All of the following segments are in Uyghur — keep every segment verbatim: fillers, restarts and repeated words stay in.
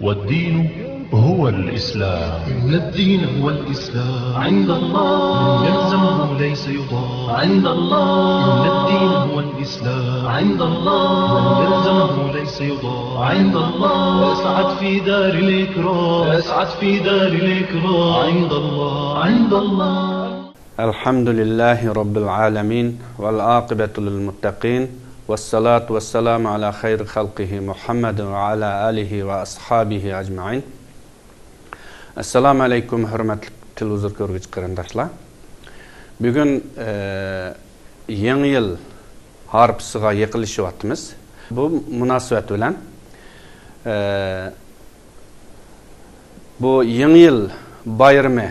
والدين هو الإسلام. إن الدين هو الإسلام. عند الله. يلزمه ليس يضام. عند الله. إن الدين هو الإسلام. عند الله. يلزمه ليس يضام. عند الله. اسعد في دار الإكرام. اسعد في دار الإكرام. عند الله. عند الله. الحمد لله رب العالمين، والعاقبة للمتقين، والصلاة والسلام على خير خلقه محمد وعلى آله وأصحابه أجمعين. ئەسسالامۇ ئەلەيكۇم، ھۆرمەتلىك تېلېۋىزور كۆرگۈچى قېرىنداشلار. بۈگۈن، ئە، يېڭى يىل ھارپىسىغا يېقىنلىشىۋاتىمىز. بۇ مۇناسىۋەت بىلەن، ئە، بۇ يېڭى يىل بايرىمى،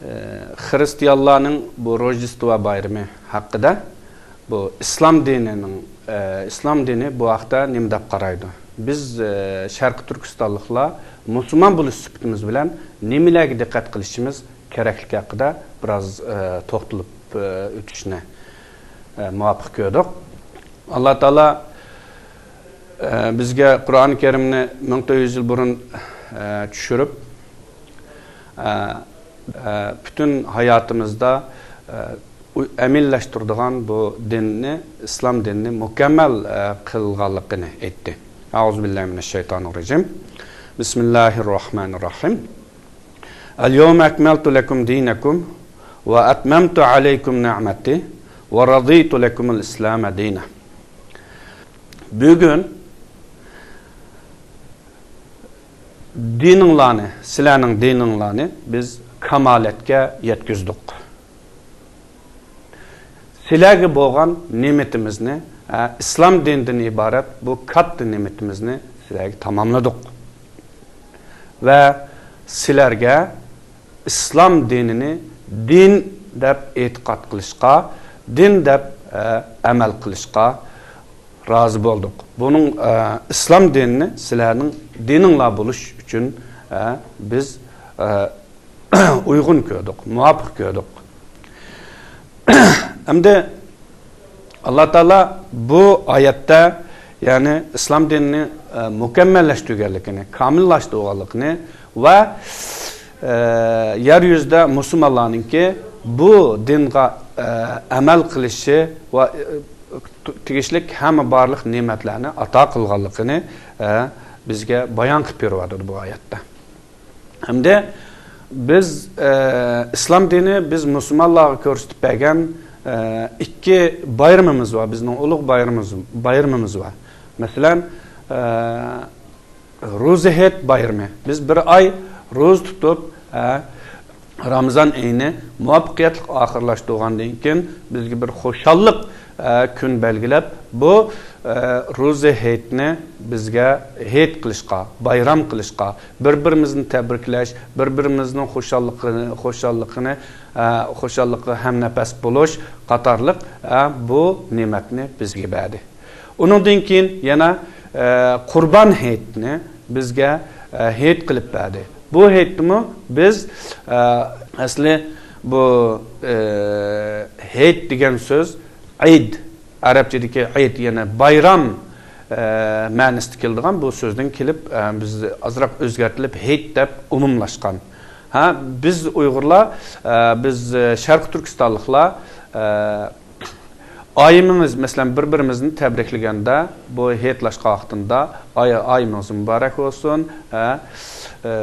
ئە، خرىستىيانلارنىڭ بۇ روژدېستۋا بايرىمى ھەققىدە، بۇ ئىسلام دىنىنىڭ، ئە، ئىسلام دىنى بۇ ھەقتە نېمە دەپ قارايدۇ؟ بىز، ئە، شەرقىي تۈركىستانلىقلار مۇسۇلمان بولۇش سۈپىتىمىز بىلەن نېمىلەرگە دىققەت قىلىشىمىز كېرەكلىكى ھەققىدە بىراز، ئە، توختىلىپ، ئە، ئۆتۈشنى، ئە، مۇۋاپىق كۆردۇق. ئاللا تائالا، ئە، بىزگە قۇرئان كەرىمنى مىڭ تۆت يۈز يىل بۇرۇن، ئە، چۈشۈرۈپ، ئە، ئە، پۈتۈن ھاياتىمىزدا، ئە، ئۇ-، ئەمەلىيلەشتۈرىدىغان بۇ دىننى، ئىسلام دىنىنى مۇكەممەل، ئە، قىلغانلىقىنى ئېيتتى. أعوذ بالله من الشيطان الرجيم. بسم الله الرحمن الرحيم. اليوم أكملت لكم دينكم وأتممت عليكم نعمتي ورضيت لكم الإسلام دينا. بۈگۈن دىنىڭلارنى، سىلەرنىڭ دىنىڭلارنى بىز كامالەتكە يەتكۈزدۇق. سىلەرگە بولغان نېمىتىمىزنى، ئە، ئىسلام دىنىدىن ئىبارەت بۇ كاتتا نېمىتىمىزنى سىلەرگە تاماملىدۇق. ۋە سىلەرگە ئىسلام دىنىنى دىن دەپ ئېتىقاد قىلىشقا، دىن دەپ، ئە، ئەمەل قىلىشقا رازى بولدۇق. بۇنىڭ، ئە، ئىسلام دىنىنى سىلەرنىڭ دىنىڭلار بولۇش ئۈچۈن، ئە، بىز، ئە، ئۇيغۇن كۆردۇق، مۇۋاپىق كۆردۇق. ئەمدى ئاللا تائالا بۇ ئايەتتە، يەنى ئىسلام دىنىنى، ئە، مۇكەممەللەشتۈرگەنلىكىنى، كامىللاشتۇرغانلىقىنى ۋە، ئە، يەر يۈزىدە مۇسۇلمانلارنىڭكى بۇ دىنغا، ئە، ئەمەل قىلىشى ۋە، ئە، تېگىشلىك ھەممە بارلىق نېمەتلەرنى ئاتا قىلغانلىقىنى، ئە، بىزگە بايان قىلىپ بېرىۋاتىدۇ بۇ ئايەتتە. ھەمدە بىز، ئە، ئىسلام دىنى بىز مۇسۇلمانلارغا كۆرسىتىپ بەرگەن، ئە، ئىككى بايرىمىمىز بار. بىزنىڭ ئۇلۇغ بايرىمىمىز، بايرىمىمىز بار. مەسىلەن، ئە، روزا ھېيت بايرىمى. بىز بىر ئاي روزا تۇتۇپ، ئە، رامىزان ئېيىنى مۇۋەپپەقىيەتلىك ئاخىرلاشتۇرغاندىن كېيىن، بىزگە بىر خۇشاللىق، ئە، كۈن بەلگىلەپ، بۇ، ئە، روزا ھېيتنى بىزگە ھېيت قىلىشقا، بايرام قىلىشقا، بىر-بىرىمىزنى تەبرىكلەش، بىر-بىرىمىزنىڭ خۇشاللىقىنى، خۇشاللىقىنى، ئە، خۇشاللىققا ھەمنەپەس بولۇش قاتارلىق، ئە، بۇ نېمەتنى بىزگە بەردى. ئۇنىڭدىن كېيىن يەنە، ئە، قۇربان ھېيتنى بىزگە، ئە، ھېيت قىلىپ بەردى. بۇ ھېيتنىمۇ بىز، ئە، ئەسلى بۇ، ئە، ھېيت دېگەن سۆز ئىد، ئەرەبچىدىكى ئىد، يەنى بايرام، ئە، مەنىسىدە كېلىدىغان بۇ سۆزدىن كېلىپ، ئە، بىز ئازراق ئۆزگەرتىلىپ ھېيت دەپ ئومۇملاشقان. ھە، بىز ئۇيغۇرلار، ئە، بىز، ئە، شەرقىي تۈركىستانلىقلار، ئە، ئايىمىمىز، مەسىلەن، بىر-بىرىمىزنى تەبرىكلىگەندە، بۇ ھېيتلاشقان ۋاقتىندا، «ئاي-، ئايىمىڭىز مۇبارەك بولسۇن، ھە، ئە،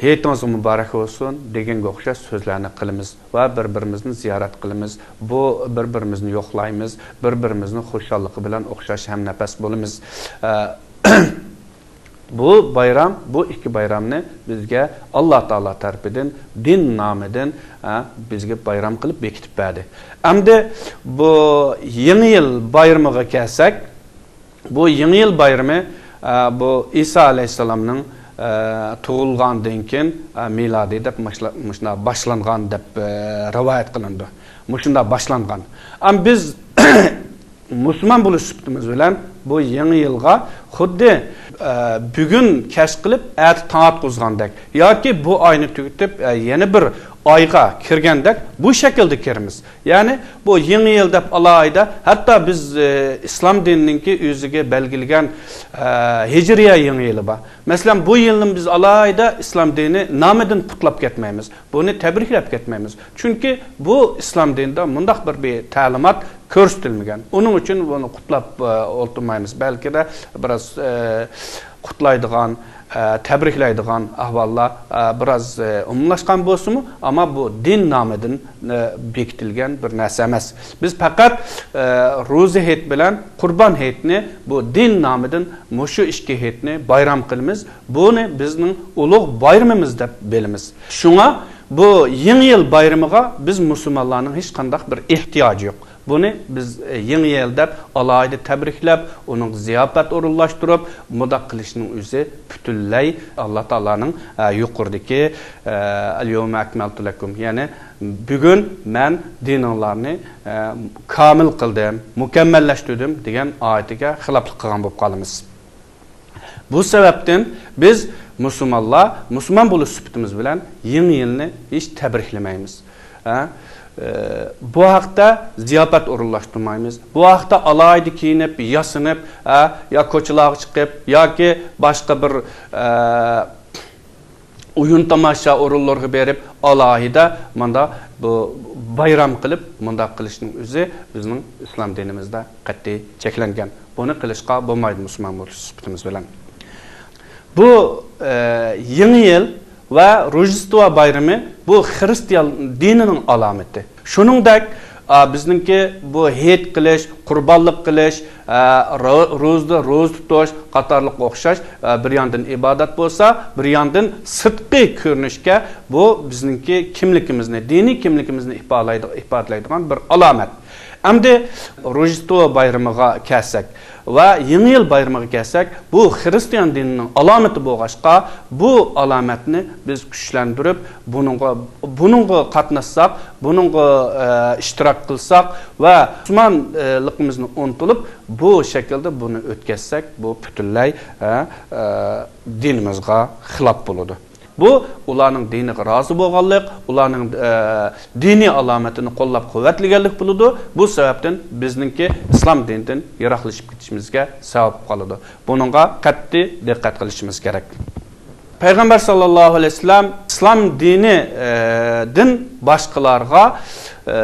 ھېيتىڭىز مۇبارەك بولسۇن» دېگەنگە ئوخشاش سۆزلەرنى قىلىمىز ۋە بىر-بىرىمىزنى زىيارەت قىلىمىز. بۇ، بىر-بىرىمىزنى يوقلايمىز، بىر-بىرىمىزنىڭ خۇشاللىقى بىلەن ئوخشاش ھەمنەپەس بولىمىز. ئە، بۇ بايرام، بۇ ئىككى بايرامنى بىزگە ئاللا تائالا تەرىپىدىن، دىن نامىدىن، ئە، بىزگە بايرام قىلىپ بېكىتىپ بەردى. ئەمدى بۇ يېڭى يىل بايرىمىغا كەلسەك، بۇ يېڭى يىل بايرىمى، ئە، بۇ ئىسا ئەلەيھىسسالامنىڭ، ئە، تۇغۇلغاندىن كېيىن، ئە، مىلادىي دەپ ماشلا-، مۇشۇنداق باشلانغان دەپ، ئە، رىۋايەت قىلىنىدۇ. مۇشۇنداق باشلانغان. ئەمما بىز مۇسۇلمان بولۇش سۈپىتىمىز بىلەن بۇ يېڭى يىلغا خۇددى، ئە، بۈگۈن كەچ قىلىپ، ئەتە تاڭ ئاتقۇزغاندەك ياكى بۇ ئاينى تۈگىتىپ، ئە، يەنە بىر ئايغا كىرگەندەك بۇ شەكىلدە كىرىمىز. يەنى بۇ يېڭى يىل دەپ ئالاھىدە، ھەتتا بىز، ئى، ئىسلام دىنىنىڭكى ئۆزىگە بەلگىلىگەن، ئە، ھىجرىيە يېڭى يىلى بار. مەسىلەن، بۇ يىلنى بىز ئالاھىدە ئىسلام دىنى نامىدىن قۇتلاپ كەتمەيمىز. بۇنى تەبرىكلەپ كەتمەيمىز. چۈنكى بۇ ئىسلام دىنىدا مۇنداق بىر، بىر تەلىمات كۆرسىتىلمىگەن. ئۇنىڭ ئۈچۈن بۇنى قۇتلاپ، ئە، ئولتۇرمايمىز. بەلكىدە بىراز، ئە، قۇتلايدىغان، ئە، تەبرىكلەيدىغان ئەھۋاللار، ئە، بىراز، ئە، ئومۇملاشقان بولسىمۇ، ئەمما بۇ دىن نامىدىن، ئە، بېكىتىلگەن بىر نەرسە ئەمەس. بىز پەقەت، ئە، روزا ھېيت بىلەن قۇربان ھېيتنى، بۇ دىن نامىدىن مۇشۇ ئىككى ھېيتنى بايرام قىلىمىز. بۇنى بىزنىڭ ئۇلۇغ بايرىمىمىز دەپ بىلىمىز. شۇڭا بۇ يېڭى يىل بايرىمىغا بىز مۇسۇلمانلارنىڭ ھېچقانداق بىر ئېھتىياجى يوق. بۇنى بىز، ئە، يېڭى يىل دەپ ئالاھىدە تەبرىكلەپ، ئۇنىڭغا زىياپەت ئورۇنلاشتۇرۇپ، مۇنداق قىلىشنىڭ ئۆزى پۈتۈنلەي ئاللا تائالانىڭ، ئە، يۇقىرىدىكى، ئە، «اليوم أكملت لكم»، يەنى «بۈگۈن مەن دىنىڭلارنى، ئە، كامىل قىلدىم، مۇكەممەللەشتۈردۈم» دېگەن ئايىتىگە خىلاپلىق قىلغان بولۇپ قالىمىز. بۇ سەۋەبتىن بىز مۇسۇلمانلار، مۇسۇلمان بولۇش سۈپىتىمىز بىلەن يېڭى يىلنى ھېچ تەبرىكلىمەيمىز. ھە؟ ئە، بۇ ھەقتە زىياپەت ئورۇنلاشتۇرمايمىز. بۇ ھەقتە ئالاھىدە كىيىنىپ، ياسىنىپ، ھە؟ يا كوچىلارغا چىقىپ، ياكى باشقا بىر، ئە، ئويۇن تاماشا ئورۇنلىرىغا بېرىپ، ئالاھىدە ماندا بۇ بايرام قىلىپ، مۇنداق قىلىشنىڭ ئۆزى بىزنىڭ ئىسلام دىنىمىزدا قەتئىي چەكلەنگەن. بۇنى قىلىشقا بولمايدۇ مۇسۇلمان بولۇش سۈپىتىمىز بىلەن. بۇ، ئە، يېڭى يىل ۋە روژدېستۋا بايرىمى بۇ خىرىستىيان دىنىنىڭ ئالامىتى. شۇنىڭدەك، ئا، بىزنىڭكى بۇ ھېيت قىلىش، قۇربانلىق قىلىش، ئا، رو-، روزىدا روزا تۇتۇش قاتارلىق ئوخشاش، ئا، بىر ياندىن ئىبادەت بولسا، بىر ياندىن سىرتقى كۆرۈنۈشكە بۇ بىزنىڭكى كىملىكىمىزنى، دىنىي كىملىكىمىزنى ئىپادىلەيدۇ-، ئىپادىلەيدىغان بىر ئالامەت. ئەمدى روژدېستۋو بايرىمىغا كەلسەك ۋە يېڭى يىل بايرىمىغا كەلسەك، بۇ خىرىستىيان دىنىنىڭ ئالامىتى بولغاچقا، بۇ ئالامەتنى بىز كۈچلەندۈرۈپ، بۇنىڭغا، بۇنىڭغا قاتناشساق، بۇنىڭغا، ئە، ئىشتىراك قىلساق ۋە مۇسۇلمانلىقىمىزنى ئۇنتۇلۇپ، بۇ شەكىلدە بۇنى ئۆتكەزسەك، بۇ پۈتۈنلەي، ئە، ئە، دىنىمىزغا خىلاپ بولىدۇ. بۇ ئۇلارنىڭ دىنىغا رازى بولغانلىق، ئۇلارنىڭ، ئە، دىنىي ئالامىتىنى قوللاپ-قۇۋۋەتلىگەنلىك بولىدۇ. بۇ سەۋەبتىن بىزنىڭكى ئىسلام دىنىدىن يىراقلىشىپ كېتىشىمىزگە سەۋەب بولىدۇ. بۇنىڭغا قەتئىي دىققەت قىلىشىمىز كېرەك. پەيغەمبەر ساللاللاھۇ ئەلەيھى ۋەسەللەم ئىسلام دىنى، ئە، دىن باشقىلارغا، ئە،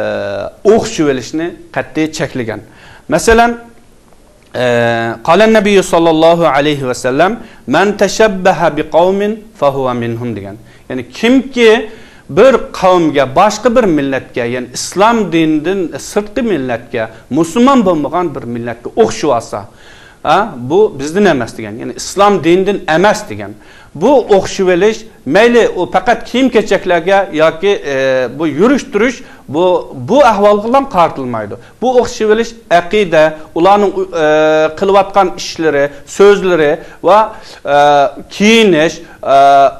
ئوخشىۋېلىشنى قەتئىي چەكلىگەن. مەسىلەن، ئە، قال النبي صلى الله عليه وسلم، «من تشبه بقوم فهو منهم» دېگەن. يەنى كىمكى بىر قەۋمگە، باشقا بىر مىللەتكە، يەنى ئىسلام دىنىدىن سىرتقى مىللەتكە، مۇسۇلمان بولمىغان بىر مىللەتكە ئوخشىۋالسا، ھە، بۇ بىزدىن ئەمەس دېگەن. يەنى ئىسلام دىنىدىن ئەمەس دېگەن. بۇ ئوخشىۋېلىش، مەيلى ئۇ پەقەت كىيىم-كېچەكلەرگە ياكى، ئە، بۇ يۈرۈش-تۇرۇش، بۇ، بۇ ئەھۋالغىلا قارىتىلمايدۇ. بۇ ئوخشىۋېلىش ئەقىدە، ئۇلارنىڭ، ئە، قىلىۋاتقان ئىشلىرى، سۆزلىرى ۋە، ئە، كىيىنىش، ئە،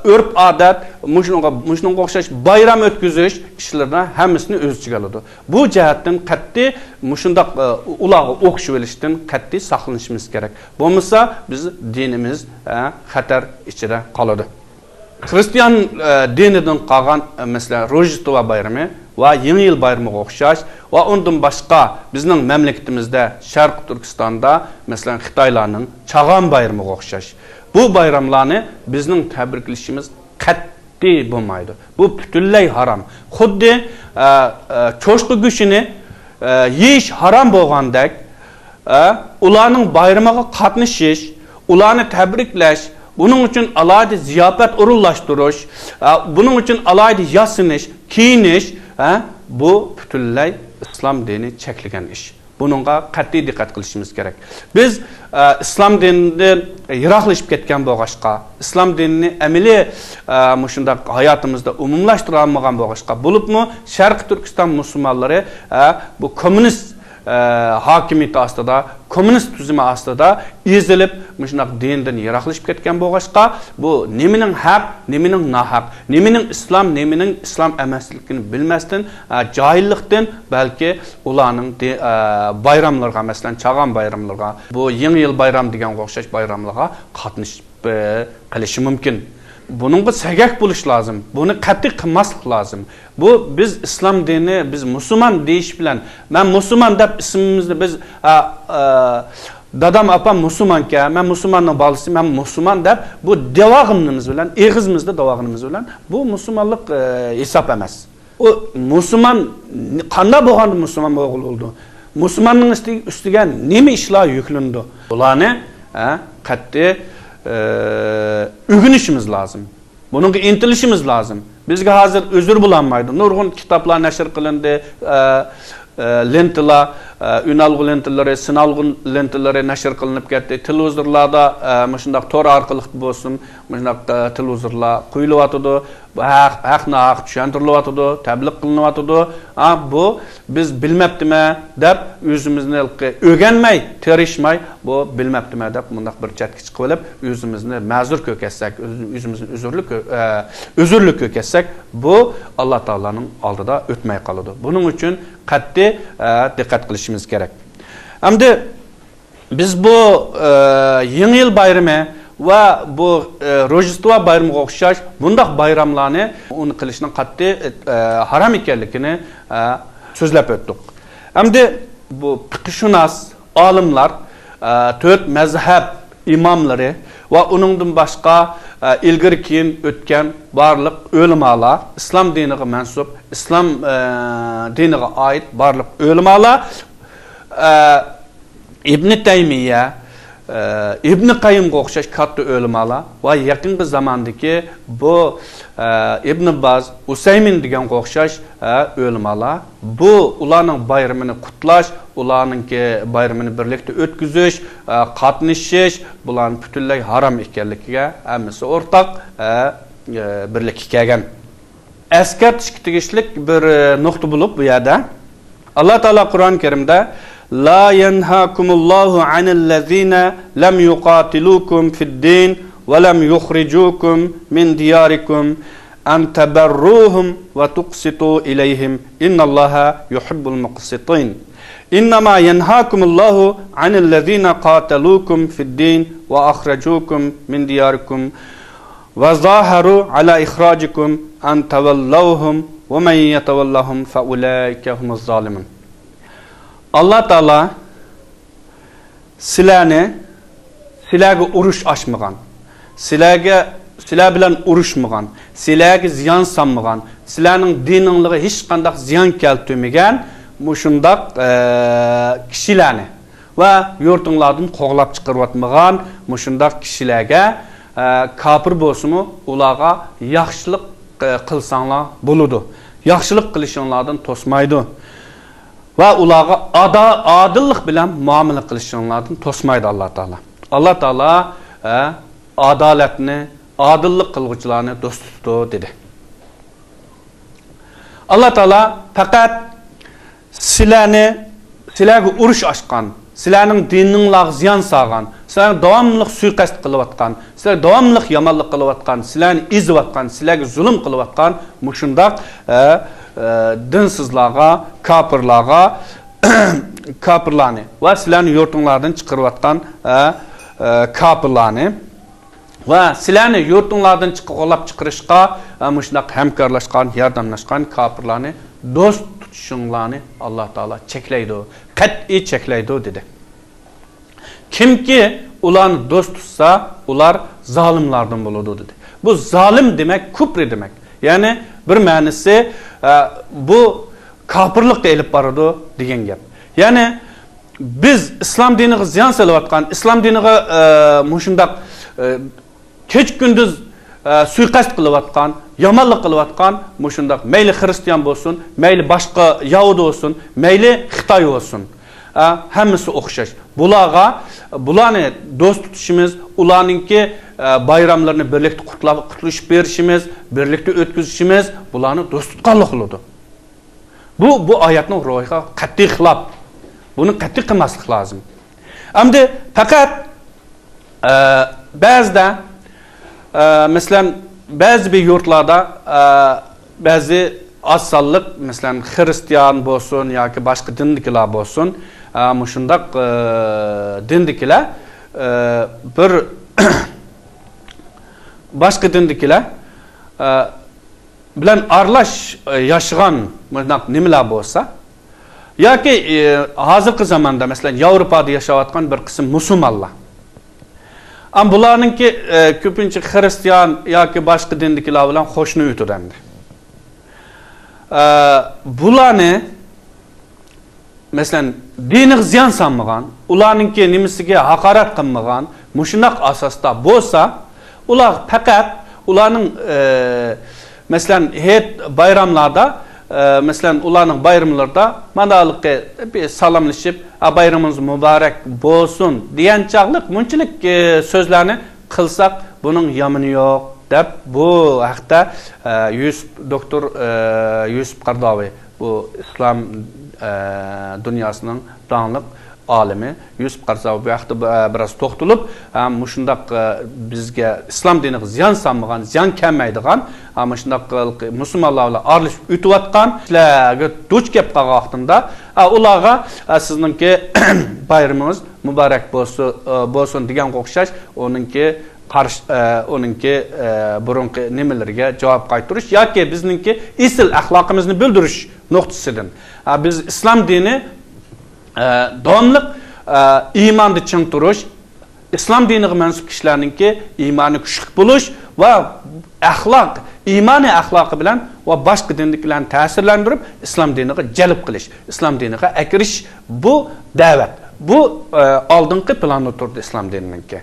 ئۆرپ-ئادەت، مۇشۇنىڭغا، مۇشۇنىڭغا ئوخشاش بايرام ئۆتكۈزۈش ئىشلىرىنى ھەممىسىنى ئۆز ئىچىگە ئالىدۇ. بۇ جەھەتتىن قەتئىي مۇشۇنداق، ئە، ئۇلارغا ئوخشىۋېلىشتىن قەتئىي ساقلىنىشىمىز كېرەك. بولمىسا بىز دىنىمىز، ئە، خەتەر ئىچىدە قالىدۇ. خىرىستىيان، ئە، دىنىدىن قالغان، ئە، مەسىلەن، روژدېستۋا بايرىمى ۋە يېڭى يىل بايرىمىغا ئوخشاش ۋە ئۇندىن باشقا بىزنىڭ مەملىكىتىمىزدە، شەرقىي تۈركىستاندا، مەسىلەن، خىتايلارنىڭ چاغان بايرىمىغا ئوخشاش بۇ بايراملارنى بىزنىڭ تەبرىكلىشىمىز قەتئىي بولمايدۇ. بۇ پۈتۈنلەي ھارام. خۇددى، ئە، ئە، چوشقا گۆشىنى، ئە، يېيىش ھارام بولغاندەك، ئە، ئۇلارنىڭ بايرىمىغا قاتنىشىش، ئۇلارنى تەبرىكلەش، بۇنىڭ ئۈچۈن ئالاھىدە زىياپەت ئورۇنلاشتۇرۇش، ئە، بۇنىڭ ئۈچۈن ئالاھىدە ياسىنىش، كىيىنىش، ئە، بۇ پۈتۈنلەي ئىسلام دىنى چەكلىگەن ئىش. بۇنىڭغا قەتئىي دىققەت قىلىشىمىز كېرەك. بىز، ئە، ئىسلام دىنىدىن يىراقلىشىپ كەتكەن بولغاچقا، ئىسلام دىنىنى ئەمەلىي، ئە، مۇشۇنداق ھاياتىمىزدا ئومۇملاشتۇرالمىغان بولغاچقا، بولۇپمۇ شەرقىي تۈركىستان مۇسۇلمانلىرى، ئە، بۇ كوممۇنىست ئە، ھاكىمىيىتى ئاستىدا، كوممۇنىست تۈزۈمى ئاستىدا ئېزىلىپ، مۇشۇنداق دىندىن يىراقلىشىپ كەتكەن بولغاچقا، بۇ نېمىنىڭ ھەق، نېمىنىڭ ناھەق، نېمىنىڭ ئىسلام، نېمىنىڭ ئىسلام ئەمەسلىكىنى بىلمەستىن، ئە، جاھىللىقتىن بەلكى ئۇلارنىڭ دى-، ئە، بايراملىرىغا، مەسىلەن، چاغان بايراملىرىغا، بۇ يېڭى يىل بايرام دېگەنگە ئوخشاش بايراملارغا قاتنىشىپ، ئە، قېلىشى مۇمكىن. بۇنىڭغا سەگەك بولۇش لازىم. بۇنى قەتئىي قىلماسلىق لازىم. بۇ بىز ئىسلام دىنى، بىز مۇسۇلمان دېيىش بىلەن، مەن مۇسۇلمان دەپ ئىسمىمىزنى بىز، ئە، ئە، دادام، ئاپام مۇسۇلمانكەن، مەن مۇسۇلماننىڭ بالىسى، مەن مۇسۇلمان دەپ بۇ دەۋاغىنىمىز بىلەن، ئېغىزىمىزدا دەۋاغىنىمىز بىلەن بۇ مۇسۇلمانلىق، ئە، ھېساب ئەمەس. ئۇ مۇسۇلمان قانداق بولغاندا مۇسۇلمان بولغىلى بولىدۇ؟ مۇسۇلماننىڭ ئۈستى-، ئۈستىگە نېمە ئىشلار يۈكلىنىدۇ؟ بۇلارنى، ھە، قەتئىي، ئە، ئۆگىنىشىمىز لازىم. بۇنىڭغا ئىنتىلىشىمىز لازىم. بىزگە ھازىر ئۆزۈر بولالمايدۇ. نۇرغۇن كىتابلار نەشر قىلىندى، ئە، ئە، لېنتىلار، ئە، ئۈنئالغۇ لېنتىلىرى، سىنئالغۇ لېنتىلىرى نەشر قىلىنىپ كەتتى. تېلېۋىزورلاردا، ئە، مۇشۇنداق تور ئارقىلىق بولسۇن، مۇشۇنداق، ئە، تېلېۋىزورلار قويۇلۇۋاتىدۇ. بۇ ھەق، ھەق ناھەق چۈشەندۈرۈلۈۋاتىدۇ، تەبلىغ قىلىنىۋاتىدۇ. ھا، بۇ بىز بىلمەپتىمەن دەپ ئۆزىمىزنى ئۆگەنمەي، تىرىشماي، بۇ بىلمەپتىمەن دەپ مۇنداق بىر چەتكە چىقىۋېلىپ، ئۆزىمىزنى مەزۇر كۆركەتسەك، ئۆز-، ئۆزىمىزنى ئۆزۈرلۈك كۆ-، ئە، ئۆزۈرلۈك كۆركەتسەك، بۇ ئاللا تائالانىڭ ئالدىدا ئۆتمەي قالىدۇ. بۇنىڭ ئۈچۈن قەتئىي، ئە، دىققەت قىلىشىمىز كېرەك. ئەمدى بىز بۇ، ئە، يېڭى يىل بايرىمى ۋە بۇ، ئە، روژدېستۋا بايرىمىغا ئوخشاش بۇنداق بايراملارنى ئۇنى قىلىشنىڭ قەتئىي، ئە، ھارام ئىكەنلىكىنى، ئە، سۆزلەپ ئۆتتۇق. ئەمدى بۇ پىقىشۇناس ئالىملار، ئە، تۆت مەزھەپ ئىماملىرى ۋە ئۇنىڭدىن باشقا، ئە، ئىلگىرى كېيىن ئۆتكەن بارلىق ئۆلىمالار، ئىسلام دىنىغا مەنسۇپ، ئىسلام، ئە، دىنىغا ئائىت بارلىق ئۆلىمالار، ئە، ئىبنى تەيمىيە، ئە، ئىبنى قەييىمغا ئوخشاش كاتتا ئۆلىمالار ۋە يېقىنقى زاماندىكى بۇ، ئە، ئىبنى باز، ئۇسەيمىن دېگەنگە ئوخشاش، ئە، ئۆلىمالار. بۇ ئۇلارنىڭ بايرىمىنى قۇتلاش، ئۇلارنىڭكى بايرىمىنى بىرلىكتە ئۆتكۈزۈش، ئە، قاتنىشىش، بۇلارنىڭ پۈتۈنلەي ھارام ئىكەنلىكىگە ھەممىسى ئورتاق، ئە، ئە، بىرلىككە كەلگەن. ئەسكەرتىشكە تېگىشلىك بىر، ئە، نۇقتا بولۇپ بۇ يەردە. ئاللا تائالا قۇرئان كەرىمدە، لا يەنھاكۇمۇللاھۇ ئەنىللەزىنە لەم يۇقاتىلۇكۇم فىددىن ۋە لەم يۇخرىجۇكۇم مىن دىيارىكۇم ئەن تەبەررۇھۇم ۋە تۇقسىتۇ ئىلەيھىم ئىنناللاھە يۇھىببۇل مۇقسىتىن. ئىننەما يەنھاكۇمۇللاھۇ ئەنىللەزىنە قاتەلۇكۇم فىددىن ۋە ئەخرەجۇكۇم مىن دىيارىكۇم ۋە زاھەرۇ ئەلا ئىخراجىكۇم ئەن تەۋەللەوھۇم ۋە مەن يەتەۋەللاھۇم فەئۇلەئىكە ھۇمۇز زالىمۇن. ئاللا تائالا سىلەرنى، سىلەرگە ئۇرۇش ئاچمىغان، سىلەرگە، سىلەر بىلەن ئۇرۇشمىغان، سىلەرگە زىيان سالمىغان، سىلەرنىڭ دىنىڭلارغا ھېچقانداق زىيان كەلتۈرمىگەن مۇشۇنداق، ئە، كىشىلەرنى ۋە يۇرتۇڭلاردىن قوغلاپ چىقىرىۋاتمىغان مۇشۇنداق كىشىلەرگە، ئە، كاپىر بولسىمۇ، ئۇلارغا ياخشىلىق، ئە، قىلساڭلار بولىدۇ. ياخشىلىق قىلىشىڭلاردىن توسمايدۇ. ۋە ئۇلارغا ئادا-، ئادىللىق بىلەن مۇئامىلە قىلىشىڭلاردىن توسمايدۇ ئاللا تائالا. ئاللا تائالا، ئە، ئادالەتنى، ئادىللىق قىلغۇچىلارنى دوست تۇتىدۇ، دېدى. ئاللا تائالا پەقەت سىلەرنى، سىلەرگە ئۇرۇش ئاچقان، سىلەرنىڭ دىنىڭلارغا زىيان سالغان، سىلەرگە داۋاملىق سۇيىقەست قىلىۋاتقان، سىلەرگە داۋاملىق يامانلىق قىلىۋاتقان، سىلەرنى ئېزىۋاتقان، سىلەرگە زۇلۇم قىلىۋاتقان مۇشۇنداق، ئە، ئە، دىنسىزلارغا، كاپىرلارغا، كاپىرلارنى ۋە سىلەرنى يۇرتۇڭلاردىن چىقىرىۋاتقان، ئە، ئە، كاپىرلارنى ۋە سىلەرنى يۇرتۇڭلاردىن چىق-، قوغلاپ چىقىرىشقا، ئە، مۇشۇنداق ھەمكارلاشقان، ياردەملەشكەن كاپىرلارنى دوست تۇتۇشۇڭلارنى ئاللا تائالا چەكلەيدۇ، قەتئىي چەكلەيدۇ، دېدى. كىمكى ئۇلارنى دوست تۇتسا، ئۇلار زالىملاردىن بولىدۇ، دېدى. بۇ زالىم دېمەك، كۇپرى دېمەك. يەنى بىر مەنىسى، ئە، بۇ كاپىرلىققا ئېلىپ بارىدۇ دېگەن گەپ. يەنى بىز ئىسلام دىنىغا زىيان سېلىۋاتقان، ئىسلام دىنىغا، ئە، مۇشۇنداق، ئە، كېچە-كۈندۈز، ئە، سۇيىقەست قىلىۋاتقان، يامانلىق قىلىۋاتقان مۇشۇنداق مەيلى خىرىستىيان بولسۇن، مەيلى باشقا يەھۇدىي بولسۇن، مەيلى خىتاي بولسۇن، ئە، ھەممىسى ئوخشاش. بۇلارغا، بۇلارنى دوست تۇتۇشىمىز، ئۇلارنىڭكى، ئە، بايراملىرىنى بىرلىكتە قۇتلاپ، قۇتلىشىپ بېرىشىمىز، بىرلىكتە ئۆتكۈزۈشىمىز بۇلارنى دوست تۇتقانلىق بولىدۇ. بۇ، بۇ ئايەتنىڭ روھىغا قەتئىي خىلاپ. بۇنى قەتئىي قىلماسلىق لازىم. ئەمدى پەقەت، ئە، بەزىدە، ئە، مەسىلەن، بەزى بىر يۇرتلاردا، ئە، بەزى ئاز سانلىق، مەسىلەن، خىرىستىيان بولسۇن ياكى باشقا دىندىكىلەر بولسۇن، ئە، مۇشۇنداق، ئە، دىندىكىلەر، ئە، بىر باشقا دىندىكىلەر، ئە، بىلەن ئارىلاش، ئە، ياشىغان مۇنداق نېمىلەر بولسا، ياكى، ئە، ھازىرقى زاماندا، مەسىلەن، ياۋروپادا ياشاۋاتقان بىر قىسىم مۇسۇلمانلار. ئەم، بۇلارنىڭكى، ئە، كۆپىنچە خىرىستىيان ياكى باشقا دىندىكىلەر بىلەن قوشنا ئۆتىدۇ ئەمدى. ئە، بۇلارنى، مەسىلەن، دىنىغا زىيان سالمىغان، ئۇلارنىڭكى نېمىسىگە ھاقارەت قىلمىغان، مۇشۇنداق ئاساستا بولسا، ئۇلار پەقەت ئۇلارنىڭ، ئە، مەسىلەن، ھېيت بايراملاردا، ئە، مەسىلەن، ئۇلارنىڭ بايراملىرىدا مانا ھېلىقى بىر سالاملىشىپ، «ئا، بايرىمىڭىز مۇبارەك بولسۇن» دېگەن چاغلىق مۇنچىلىك، ئە، سۆزلەرنى قىلساق، بۇنىڭ يامىنى يوق، دەپ، بۇ ھەقتە، ئە، يۈسۈپ، دوكتور، ئە، يۈسۈپ قەرداۋى، بۇ ئىسلام، ئە، دۇنياسىنىڭ داڭلىق ئالىمى يۈسۈپ قەرداۋى بۇ ھەقتە بىر، ئە، بىراز توختىلىپ، ھە، مۇشۇنداق، ئە، بىزگە ئىسلام دىنىغا زىيان سالمىغان، زىيان كەلمەيدىغان، ھە، مۇشۇنداق مۇسۇلمانلار بىلەن ئارىلىشىپ ئۆتۈۋاتقان كىشىلەرگە دۇچ كەپ قالغان ۋاقتىمدا، ھە، ئۇلارغا، ھە، سىزنىڭكى بايرىمىڭىز مۇبارەك بولسۇن، ئە، بولسۇن دېگەنگە ئوخشاش، ئۇنىڭكى قارشى، ئە، ئۇنىڭكى، ئە، بۇرۇنقى نېمىلىرىگە جاۋاب قايتۇرۇش ياكى بىزنىڭكى ئېسىل ئەخلاقىمىزنى بىلدۈرۈش نۇقتىسىدىن، ئە، بىز ئىسلام دىنى، ئە، داۋاملىق، ئە، ئىماندا چىڭ تۇرۇش، ئىسلام دىنىغا مەنسۇپ كىشىلەرنىڭكى ئىمانى كۈچلۈك بولۇش ۋە ئەخلاق، ئىمانىي ئەخلاقى بىلەن ۋە باشقا دىندىكىلەرنى تەسىرلەندۈرۈپ، ئىسلام دىنىغا جەلپ قىلىش، ئىسلام دىنىغا ئەكىرىش، بۇ دەۋەت، بۇ، ئە، ئالدىنقى پىلاندا تۇرىدۇ ئىسلام دىنىنىڭكى.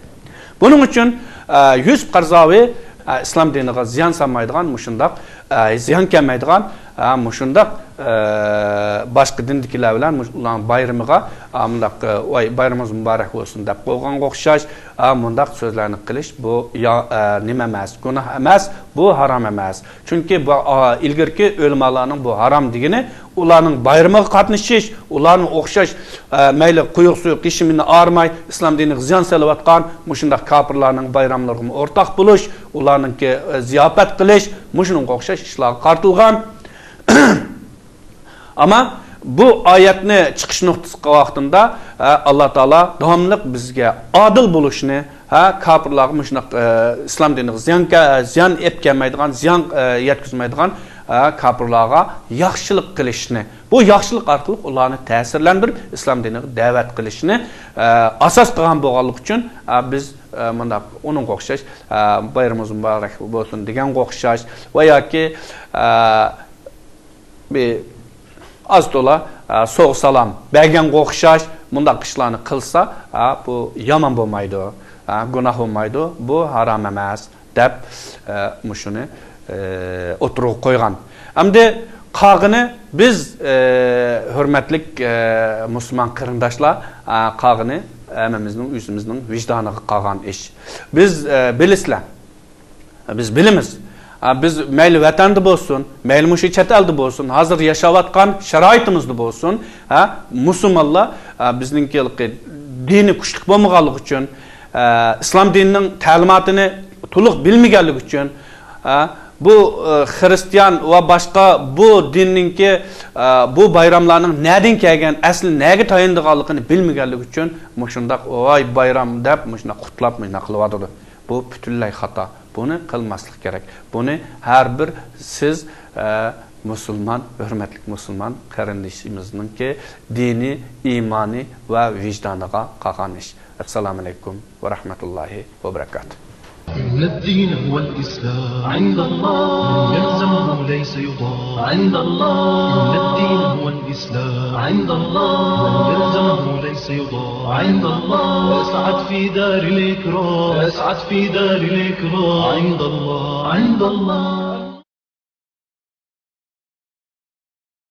بۇنىڭ ئۈچۈن، ئە، يۈسۈپ قەرزاۋى، ئە، ئىسلام دىنىغا زىيان سالمايدىغان مۇشۇنداق، ئە، زىيان كەلمەيدىغان، ئە، مۇشۇنداق، ئە، باشقا دىندىكىلەر بىلەن مۇش-، ئۇلارنىڭ بايرىمىغا، ئە، مۇنداق، ئە، «ۋاي، بايرىمىڭىز مۇبارەك بولسۇن» دەپ قويغانغا ئوخشاش، ئە، مۇنداق سۆزلەرنى قىلىش، بۇ يا، ئە، نېمە ئەمەس، گۇناھ ئەمەس، بۇ ھارام ئەمەس. چۈنكى بۇ، ئا، ئىلگىرىكى ئۆلىمالارنىڭ بۇ ھارام دېگىنى ئۇلارنىڭ بايرىمىغا قاتنىشىش، ئۇلارنىڭ ئوخشاش، ئە، مەيلى قويۇق سۇيۇق يېشىمىنى ئارماي، ئىسلام دىنىغا زىيان سېلىۋاتقان مۇشۇنداق كاپىرلارنىڭ بايراملىرىغىمۇ ئورتاق بولۇش، ئۇلارنىڭكى، ئە، زىياپەت قىلىش، مۇشۇنىڭغا ئوخشاش ئىشلارغا قارىتىلغان. ئەمما بۇ ئايەتنى چىقىش نۇقتىسى ۋاقتىدا، ئە، ئاللا تائالا داۋاملىق بىزگە ئادىل بولۇشنى، ھە، كاپىرلارغا مۇشۇنداق، ئە، ئىسلام دىنىغا زىيان كە-، زىيان ئېلىپ كەلمەيدىغان، زىيان، ئە، يەتكۈزمەيدىغان، ئە، كاپىرلارغا ياخشىلىق قىلىشنى، بۇ ياخشىلىق ئارقىلىق ئۇلارنى تەسىرلەندۈرۈپ، ئىسلام دىنىغا دەۋەت قىلىشنى، ئە، ئاساس قىلغان بولغانلىقى ئۈچۈن، ئە، بىز، ئە، مۇنداق ئۇنىڭغا ئوخشاش، ئە، «بايرىمىڭىز مۇبارەك بولسۇن» دېگەنگە ئوخشاش ۋە ياكى، ئە، بىر ئاز تولا، ئە، سوۋغا سالام بەرگەنگە ئوخشاش مۇنداق ئىشلارنى قىلسا، ئە، بۇ يامان بولمايدۇ، ئە، گۇناھ بولمايدۇ، بۇ ھارام ئەمەس دەپ، ئە، مۇشۇنى، ئە، ئوتتۇرىغا قويغان. ئەمدى قالغىنى بىز، ئە، ھۆرمەتلىك، ئە، مۇسۇلمان قېرىنداشلار، ئە، قالغىنى ھەممىمىزنىڭ ئۆزىمىزنىڭ ۋىجدانىغا قالغان ئىش. بىز، ئە، بىلىسىلەر، بىز بىلىمىز. ئە، بىز مەيلى ۋەتەندە بولسۇن، مەيلى مۇشۇ چەت ئەلدە بولسۇن، ھازىر ياشاۋاتقان شارائىتىمىزدا بولسۇن، ھە، مۇسۇلمانلار، ئە، بىزنىڭكى دىنى كۈچلۈك بولمىغانلىقى ئۈچۈن، ئە، ئىسلام دىنىنىڭ تەلىماتىنى تولۇق بىلمىگەنلىكى ئۈچۈن، ئە، بۇ، ئە، خىرىستىيان ۋە باشقا بۇ دىننىڭكى، ئە، بۇ بايراملارنىڭ نەدىن كەلگەن، ئەسلى نەگە تايىنىدىغانلىقىنى بىلمىگەنلىكى ئۈچۈن مۇشۇنداق «ۋاي بايرام» دەپ مۇشۇنداق قۇتلاپ مۇشۇنداق قىلىۋاتىدۇ. بۇ پۈتۈنلەي خاتا. بۇنى قىلماسلىق كېرەك. بۇنى ھەر بىر سىز، ئە، مۇسۇلمان، ھۆرمەتلىك مۇسۇلمان قېرىندىشىمىزنىڭكى دىنىي، ئىمانىي ۋە ۋىجدانىغا قالغان ئىش. ئەسسالامۇ ئەلەيكۇم ۋە رەھمەتۇللاھى ۋە بەرىكاتۇھ. إن الدين هو الإسلام عند الله، من يلزمه ليس يضام عند الله. إن الدين هو الإسلام عند الله، من يلزمه ليس يضام عند الله. اسعد في دار الإكرام، اسعد في دار الإكرام عند الله، عند الله.